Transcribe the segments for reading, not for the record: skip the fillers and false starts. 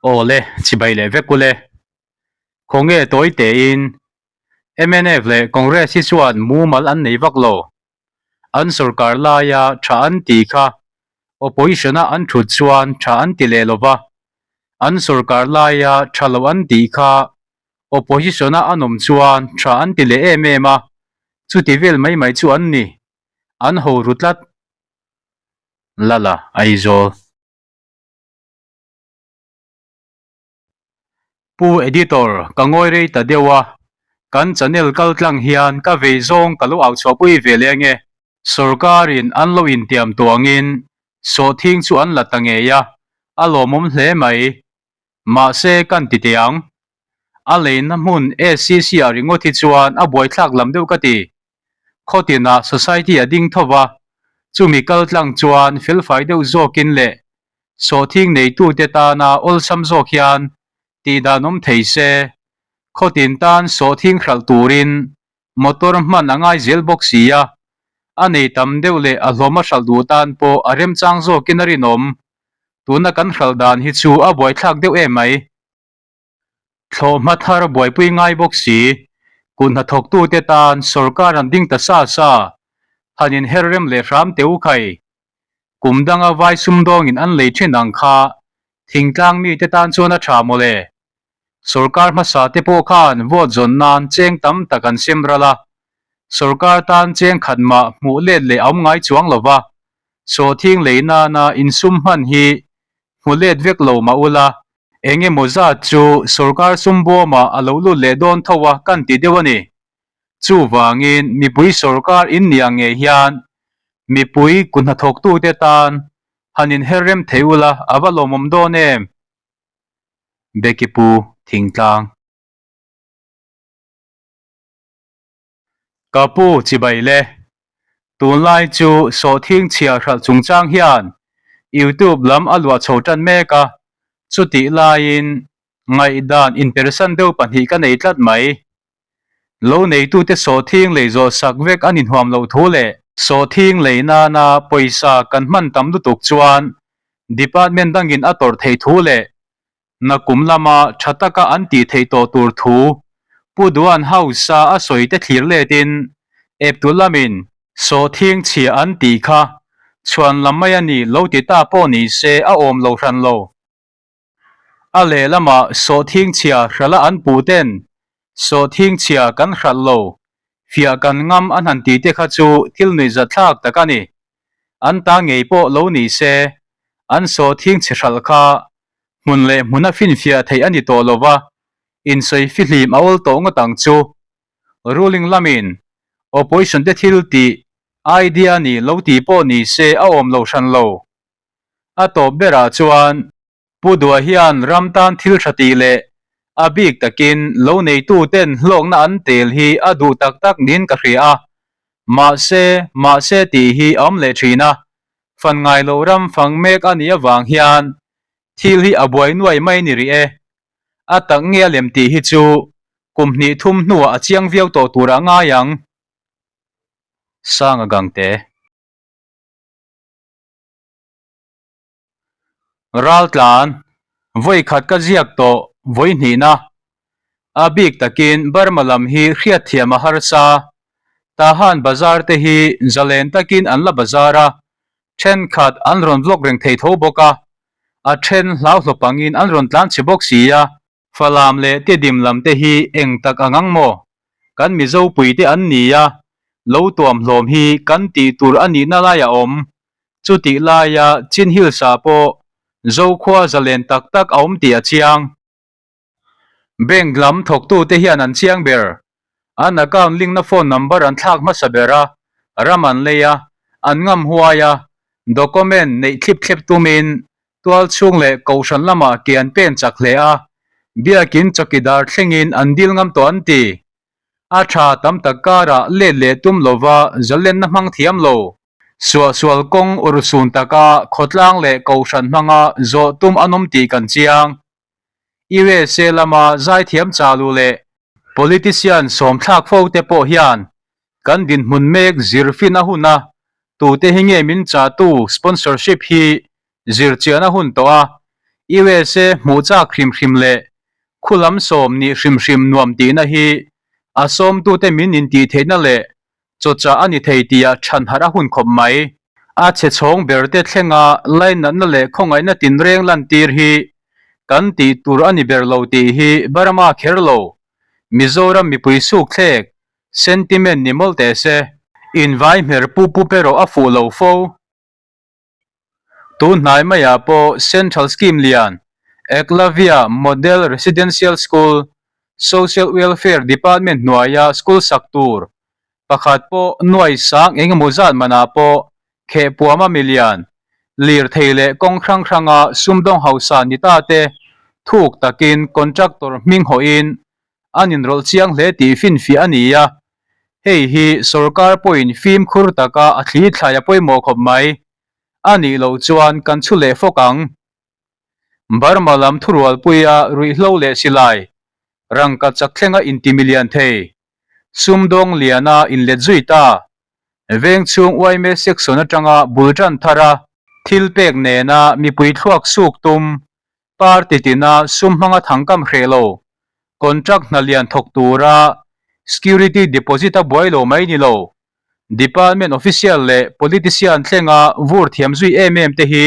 Aw le, chibai leh vek ule. Khawnge tawi tein mnf leh Congress hi chuan mumal an nei vak lo. An sorkar laia tha an tih kha opposition-a an thut chuan tha an ti leh lo va, an sorkar laia tha lo an tih kha opposition-a an awm chuan tha an ti leh em em a, chuti vel mai mai chu an ni. An ho ru tlat. Lala Aizawl. Pu Editor, ka ngawi rei ta deuh a, kan channel kal tlang hian ka vei zawng ka lo au chhuahpui ve leh ange. Sorkarin an lo intiam tuangin sawhthing chu an la ta ngei a, a lawmawm hle mai. Mahse kan ti teh ang. A leina hmun SCC ah ringawt hi chuan a buaithlak lam deuh ka ti. Khawtinah society a ding tho va, chumi kal tlang chuan felfai deuh zawkin leh sawhthing neitute tana awlsam zawk hian tihdan awm thei se, khawtin tan sawhthing hralh turin motor hman a ngai zel bawk si a, a nei tam deuh leh a hlawm a hralh duh tan pawh a remchang zawkin a rinawm. Tuna kan hralh dan hi chu a buaithlak deuh em mai. Thlawhhma thar buaipui ngai bawk si, kut hnathawktute tan sorkar an ding ta sa sa, han inher rem leh hram teh u khai. Kum danga vai sumdawngin an lei thin ang kha thingtlang mite tan chuan a tha mawle. Sorkar hmasa te pawh khan vote zawn nan cheng tam tak an sem ral a, sorkar tan cheng khat mah hmuh let leh a awm ngai chuang lo va, sawhthing lei nana insum hman hi hmu let vek lo mah ula, Eng emaw zat chu sorkar sum bawmah a lo lut leh dawn tho a kan ti deuh a ni. Chuvangin mipui sorkar in nia ngei hian mipui kut hnathawktute tan han inher rem thei ula a va lawmawm dawn em? Becky Pu Thingtlang. Ka pu chibai le. Tunlai chu sawhthing chhia hralh chungchang hian YouTube lam a luah chho tan mek a, chutih laiin ngaihdan inpersan deuh pahnih ka nei tlat mai. Lo neitute sawhthing lei zawh sak vek an inhuam loh thu leh sawhthing lei nana pawisa kan hman tam lutuk chuan department dangin a tawrh theih thu leh Nakum lama tha taka an tih theih tawh tur thu Pu Duan House-a a sawi te thlir letin eptu lamin sawhthing chhia an tih kha chhuan lam mai a ni lo ti ta pawh ni se a awm lo hran lo. A lehlamah sawhthing chhia hrala an puh ten sawhthing chhia kan hralh lo, fiah kan ngam an han tih te kha chu thil nuihzatthlak tak a ni. An ta ngei pawh lo ni se an sawhthing chhe hralh kha Hmun leh hmuna finfiah theih a ni tawh lo va, insawi fihlim a awl tawh ngawt ang chu. Ruling lamin opposition te thil tih idea ni lo tih pawh ni se a awm lo hran lo. A tawp berah chuan Pu Dua hian ram tan thil tha tih leh a bik takin lo neitu ten hlawkna an tel hi a duh tak tak niin ka hria a, mahse, mahse tih hi a awm leh thin a, Fan ngai lo ram fang mek a nih avang hian thil hi a buai nuai mai ni rih e. A tak nge a lem tih hi chu kum hnih thum hnuah a chiang viau tawh turah ngai ang. Sanga Gangte. Raltlan, vawi khat ka ziak tawh vawi hnihna. A bik takin Burma lam hi hriatthiam a harsa. Tahan bazar te hi zalen takin an la bazar a, thenkhat an rawn vlog reng thei tho bawk a, a then hlauhlawp angin an rawn tlan chhe bawk si a. Falam leh Tedim lam te hi eng tak ang ang maw? Kan Mizo puite an ni a, lo tuam hlawm hi kan tih tur a nihna lai a awm. Chutih laia Chin Hills ah pawh Zokhua zalen tak tak a awm tih a chiang. Bank lam thawktute hian an chiang ber. An account link na phone number an thlak hmasa ber a, ram an lei a, an ngam huai a, document neih thlip thlep tumin tual chhung leh kohhran lamah ke an pen chak hle a, biakin chawkidar thlengin an dil ngam tawh an ti. A tha tam tak karah let leh tum lova zalenna hmang thiam lo. Suahsual kawng urhsun taka khawtlang leh kohhran hmanga zawh tum an awm tih kan chiang. USA lama zaithiam chalu leh politician sawmthlak fo te pawh hian kan dinhmun mek zirfin a hun a, tute hi nge min chahtu sponsorship hi zirchian a hun tawh a. USA hmuh chak hrim hrim leh khulam sawm nih hrim hrim nuam tihna hi a sawmtute min intih theihna leh chawchah a ni thei tihah chhan harh a hun khawp mai. A chhe chhawng berte thlenga lainatna leh khawngaihna tinreng lantir hi kan tih tur a ni ber lo tih hi Burma kher lo, Mizoram mipui suk thlek, sentiment ni mawlh teh se. Invai hmer pu pu erawh a fuh lo fo. Tun hnai maiah pawh Central Scheme lian, Eklavya Model Residential School, Social Welfare Department hnuaia school sak tur pakhat pawh nuai sang eng emaw zat manah pawh khehpuama milian, lirthei leh kawng hrang hranga sumdawng hausa ni ta te thuk takin contractor hming hawhin an inrawlh chiang hle tih finfiah a ni a. Hei hi sorkar pawhin fimkhur taka a thli thlai a pawimawh khawp mai. A nih loh chuan kan chhu leh fawk ang. Burma lam thurualpuia ruihhlo leh silai rangka chak thlenga intimilian thei, sumdawng liana inlet zui ta. Veng chhung yma section atanga bul tan thar a, thil pek nena mipui thluak suk tum Party tina sum hmanga thangkam hreh lo, contract hna lian thawk tura security deposit a buai lo mai ni lo, department official leh politician thlenga vur thiam zui em em te hi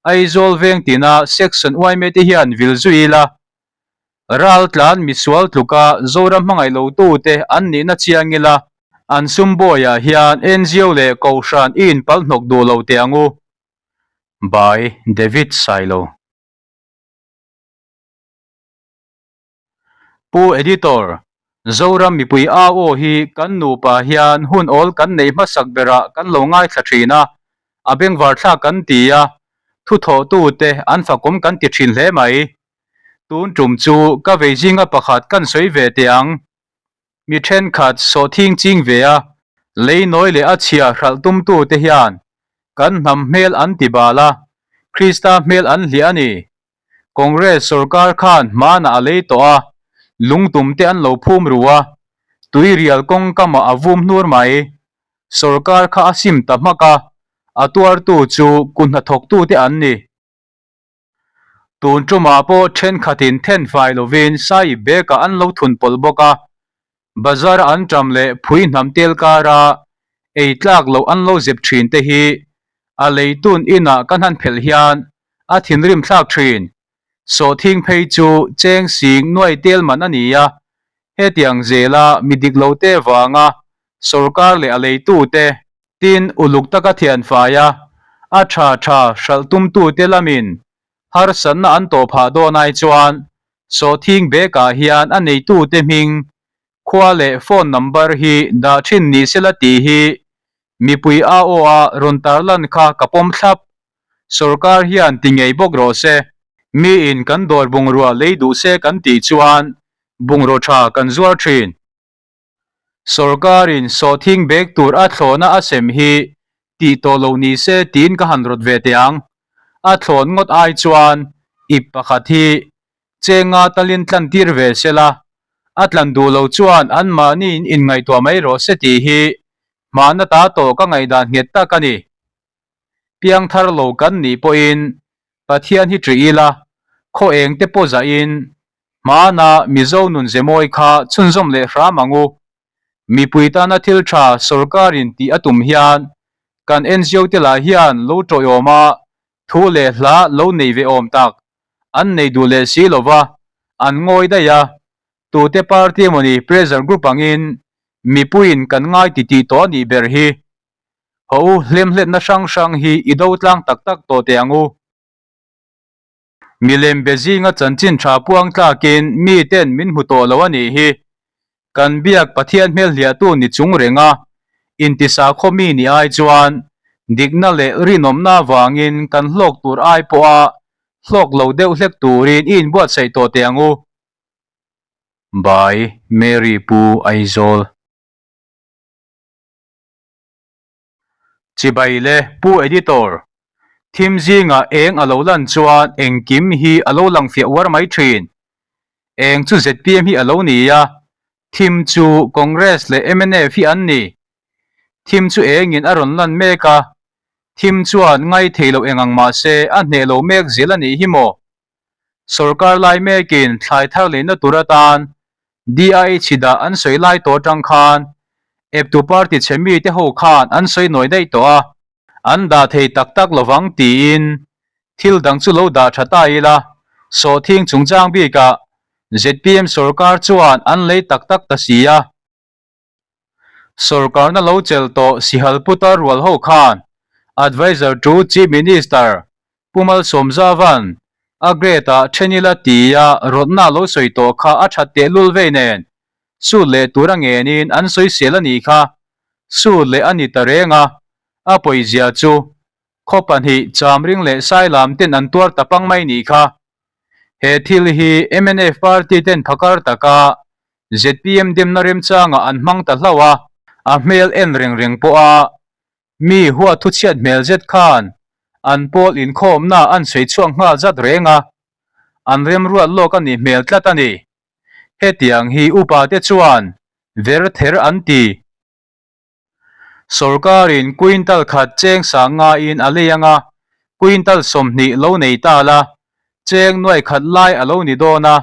Aizawl veng tina section yma te hian vil zui ila, raltlan misual tluka Zoram hmangaih lo tute an nihna chiang ila, an sum bawiah hian NGO leh Kohhran i inpalh hnawk duh lo teh ang u. By David Sailo. Pu Editor, Zoram mipui au aw hi kan nupa hian hun awl kan neih hmasak berah kan lo ngaithla thin a, a bengvar thlak kan ti a, thuthawhtute an fakawm kan ti thin hle mai. Tun tum chu ka vei zinga pakhat kan sawi ve teh ang. Mi thenkhat sawhthing ching ve a, lei nawi leh a chhia hralh tumtute hian kan hnam hmel an ti bal a, Krista hmel an hliah a ni. Congress sorkar khan hmanah a lei tawh a, lungtum te an lo phum ru a, tuirial kawng kamah a vum hnur mai. Sorkar kha a sim ta hmak a, a tuartu chu kut hnathawktute an ni. Tun tumah pawh thenkhatin thenfai lovin Sai bag-ah an lo thun pawlh bawk a, bazar an ṭam leh phui hnam tel kara ei tlak loh an lo zep ṭhin te hi a leitun inah kan han phelh hian a thinrim thlak ṭhin. Sawhthing phei chu cheng sing nuai tel man a ni a, hetiang zela mi dik lo te vanga sorkar leh a leitute Tin, uluk taka thianfai a, a tha tha hralh tumtute lamin harsatna an tawh phah dawn ai chuan sawhthing bag-ah hian a neitute hming, khua leh phone number hi dah thin ni sela tih hi mipui AO-a rawn tarlan kha ka pawm thlap. Sorkar hian ti ngei bawk rawh se. Miin kan dawr bungrua lei duh se kan tih chuan bungraw tha kan zuar thin. Sorkarin sawhthing bag tur a thlawhna a sem hi tih tawh lo ni se tiin ka han rawt ve teh ang. A thlawn ngawt ai chuan ip pakhat hi chenga talin tlan tir ve se la, a tlan duh lo chuan anmahniin inngaihtuah mai rawh se tih hi hmahna ta tawh ka ngaihdan nghet tak a ni. Piangthar lo kan nih pawhin Pathian hi ṭih ila, khaw eng te pawh zahin Hmana Mizo nun ze mawi kha chhunzawm leh hram ang u. Mipui tana thil tha sorkarin tih a tum hian kan NGO te lah hian lo tawiawm a, thu leh hla lo nei ve awm tak an nei duh leh si lo va, an ngawi daih a. Tute party emawni pressure group angin mipuiin kan ngai ti tih tawh a nih ber hi. Haw u, hlemhletna hrang hrang hi i do tlang tak tak tawh teh ang u. Milem be zinga chanchin tha puang tlakin miten min hmu tawh lo a nih hi. Kan biak Pathian hmel hliahtu ni chung renga intisakhaw mi ni ai chuan dikna leh rinawmna avangin kan hlawk tur ai pawha hlawk lo deuh hlek turin i inbuatsaih tawh teh ang u. By Mary Pu Aizawl. Chibai le Pu Editor, thim zingah eng a lo lan chuan engkim hi a lo lang fiah uar mai thin. Eng chu zpm hi a lo ni a, thim chu Congress leh mnf hi an ni. Thim chu engin a rawn lan mek a, thim chuan ngaithei lo eng ang mahse a hneh lo mek zel a nih hi maw? Sorkar lai mekin thlai thar leina tur atan DIH dah an sawi lai tawh atang khan eptu party chhe mite ho khan an sawi nawi daih tawh a, an dah thei tak tak lovang tiin thil dang chu lo dah tha ta ila, sawhthing chungchang bikah zpm sorkar chuan an lei tak tak ta si a. Sorkarna lo chelh tawh Sihal Putar rual ho khan Adviser to Chief Minister Pu Malsawmzavan a grade ah then ila tia rawtna lo sawi tawh kha a that tehlul vei nen sut leh tur a ngenin an sawisel a nih kha. Sut leh a ni ta reng a, a pawizia chu khaw pahnih Chamring leh Sailam ten an tuar ta pang mai nih kha. He thil hi mnf party ten phakar taka zpm demna remchangah an hmang ta hlauh a, a hmel en reng reng pawha mi huat thuchhiat hmel zet khan an pawl inkhawmna an sawi chhuak nghal zat reng a, an remruat lawk a nih hmel tlat a ni. Hetiang hi upa te chuan ver ther an ti. Sorkarin quintal khat cheng sang ngaiin a lei anga quintal 20 lo nei ta la, cheng nuai khat lai a lo ni dawn a,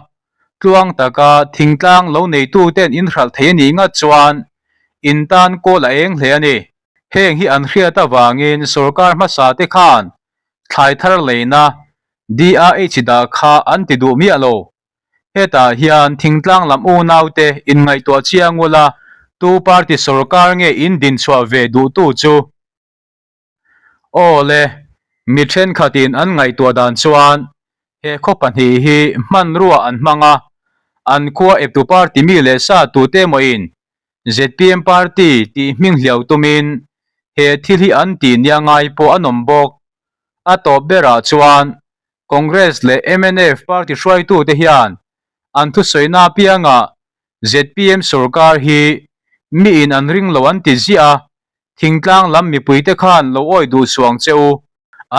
tluang taka thingtlang lo neituten in hralh thei a nih ngat chuan in tan kawl a eng hle a ni. Heng hi an hriat avangin sorkar hmasa te khan thlai thar leina DIH dah kha an ti duh miah lo. Hetah hian thingtlang lam unaute inngaihtuah chiang ula, tu party sorkar nge in dinchhuah ve duhtu chu? Aw le, mi thenkhatin an ngaihtuah dan chuan he khaw pahnih hi hmanrua an hmang a, an khua eptu party mi leh sa tute mawhin zpm party tih hming hliau tumin he thil hi an tih nia ngai pawh an awm bawk. A tawp berah chuan Congress leh mnf party hruaitute hian an thusawi apiangah zpm sorkar hi miin an ring lo an ti ziah a, thingtlang lam mipuite khan lo awi duh suang che u.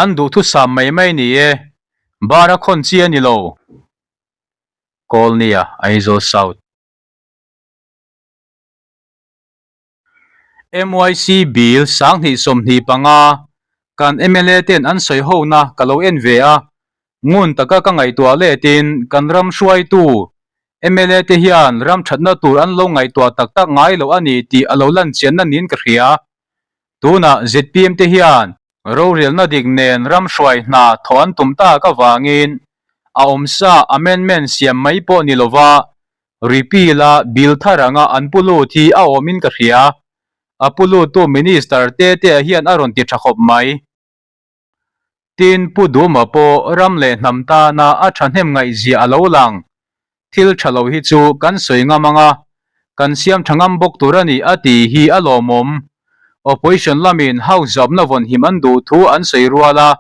An duh thusam mai mai ni e, bar a khawn chi a ni lo. Kawlnia, Aizawl South. MYC Bill 2025 kan mla ten an sawi hona ka lo en ve a, ngun taka ka ngaihtuah letin kan ram hruaitu mla te hian ram thatna tur an lo ngaihtuah tak tak ngai lo a ni tih a lo lan chianna niin ka hria. Tunah zpm te hian rorelna dik nen ram hruai hna thawh an tum tak avangin a awmsa amendment siam mai pawh ni lova Repeal a bill thar anga an pu lut hi a awmin ka hria. A pu luttu Minister te te ah hian a rawn ti tha khawp mai. Tin, Pu Duma pawh ram leh hnam tana a thahnem ngaihzia a lo lang. Thil tha lo hi chu kan sawi ngam anga kan siam tha ngam bawk tur a ni a tih hi a lawmawm. Opposition lamin House zawmna vawnhim an duh thu an sawi rual a,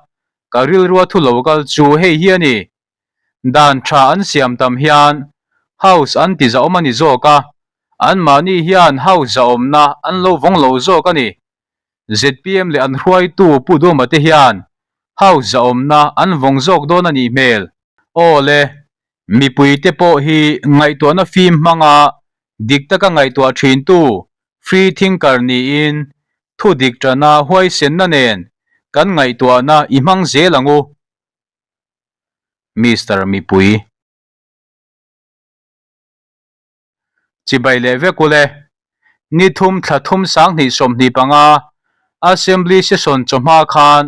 ka rilrua thu lo kal chu hei hi a ni. Dan tha an siam tam hian House an ti zahawm a ni zawk a, anmahni hian House zahawmna an lo vawng lo zawk a ni. Zpm leh an hruaitu Pu Duma te hian House zahawmna an vawng zawk dawn a nih hmel. Aw le, mipuite pawh hi ngaihtuahna fim hmanga dik taka ngaihtuah thintu free thinker niin thu dik tana huaisenna nen kan ngaihtuahna i hmang zel ang u. Mister Mipui. Chibai leh vek ule. Ni thum thla thum 2025 Assembly session chawhma khan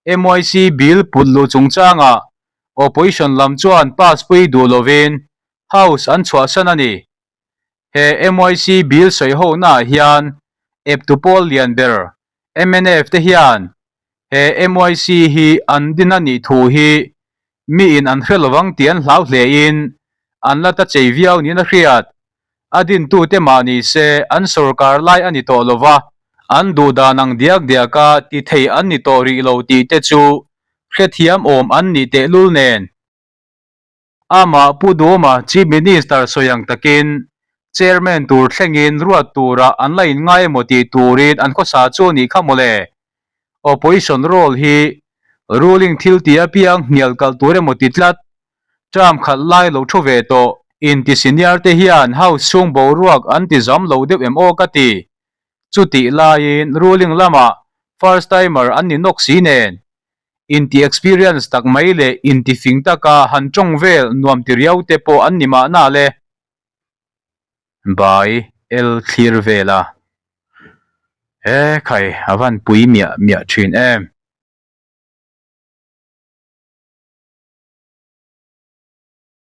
MYC bill put luh chungchangah Opposition lam chuan pass pui duh lovin House an chhuahsan a ni. He MYC bill sawi honaah hian eptu pawl lian ber mnf te hian he MYC hi an din a nih thu hi miin an hre lovang tih an hlau hlein an la ta chei viau niin a hriat. A dintute mah ni se an sorkar lai a ni tawh lova, an duh dan ang diak diaka ti thei an ni tawh rih lo tih te chu hrethiam awm an nih tehlul nen. Amah Pu Duhoma Chief Minister sawi ang takin Chairman tur thlengin ruat turah an la inngai emaw tih turin an khawsa chu a nih kha mawle. Opposition role hi ruling thil ti apiang hnial kalh tur emaw ti tlat. Term khat lai lo thu ve tawh inti senior te hian House chhung boruak an ti zam lo deuh em aw ka ti. Chutih laiin ruling lamah first timer an ni nawk si nen. Inti experience tak mai leh inti fing taka han tawng vel nuam ti riau te pawh an ni mahna le. Bai el thlir vel a. He khai a van pui miah miah thin em.